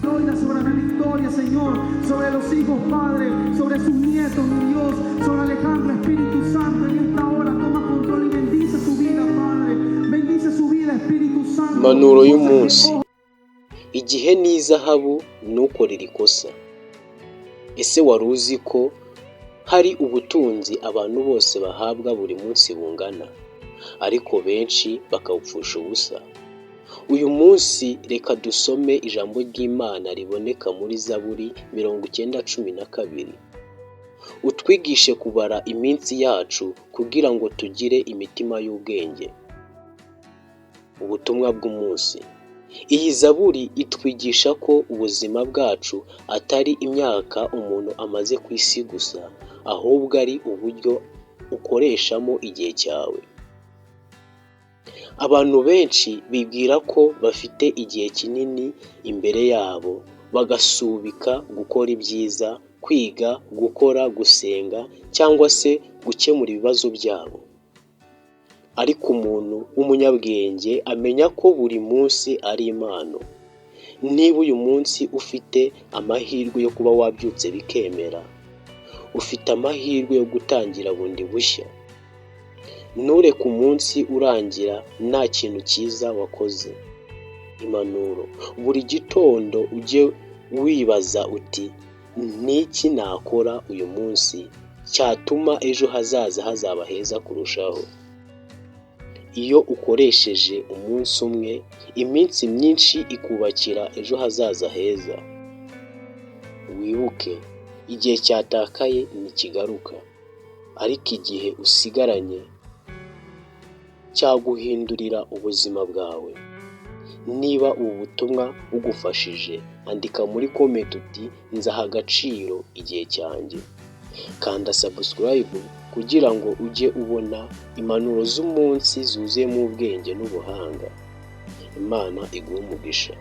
Doy la soberana victoria, Señor, sobre los hijos, Padre, sobre sus nietos, mi Dios, sobre Alejandro, Espíritu Santo, en esta hora toma control y bendice su vida, Padre. Bendice su vida, Espíritu Santo. Impanuro y'umunsi: igihe ni izahabu, ntukorere ikosa. Ese wari uzi ko hari ubutunzi abantu bose bahabwa buri munsi bungana, ariko benshi bakawupfusha ubusa? Uyu munsi reka dusome ijambo ry'Imana riboneka muri Zaburi 90:12: "Utwigishe kubara iminsi yacu kugira ngo tugire imitima y'ubwenge." Ubutumwa bw'umunsi: iyi zaburi itwigisha ko ubuzima bwacu atari imyaka umuntu amaze ku isi gusa, ahubwo ari uburyo ukoreshamo igihe cyawe. Abantu benshi bibwira ko bafite igihe kinini imbere yabo, bagasubika gukora ibyiza, kwiga, gukora, gusenga cyangwa se gukemura ibibazo byabo. Ariko umuntu w'umunyabwenge amenya ko buri munsi ari impano. Niba uyu munsi ufite amahirwe yo kuba wabyutse bikemera, ufite amahirwe yo gutangira bundi bushya. Ntureke umunsi urangira nta kintu cyiza wakoze. Impanuro: buri gitondo ujye wibaza uti: "Ni iki nakora uyu munsi cyatuma ejo hazaza hazaba heza kurushaho?" Iyo ukoresheje umunsi umwe, iminsi myinshi ikubakira ejo hazaza heza. Wibuke, igihe cyatakaye ntikigaruka, ariko igihe usigaranye cyaguhindurira ubuzima bwawe. Niba ubu butumwa bugufashije, andika muri comment uti: "Nzaha agaciro igihe cyanjye." Kanda subscribe kugira ngo ujye ubona impanuro z'umunsi zuzuyemo ubwenge n'ubuhanga. Imana iguhe umugisha.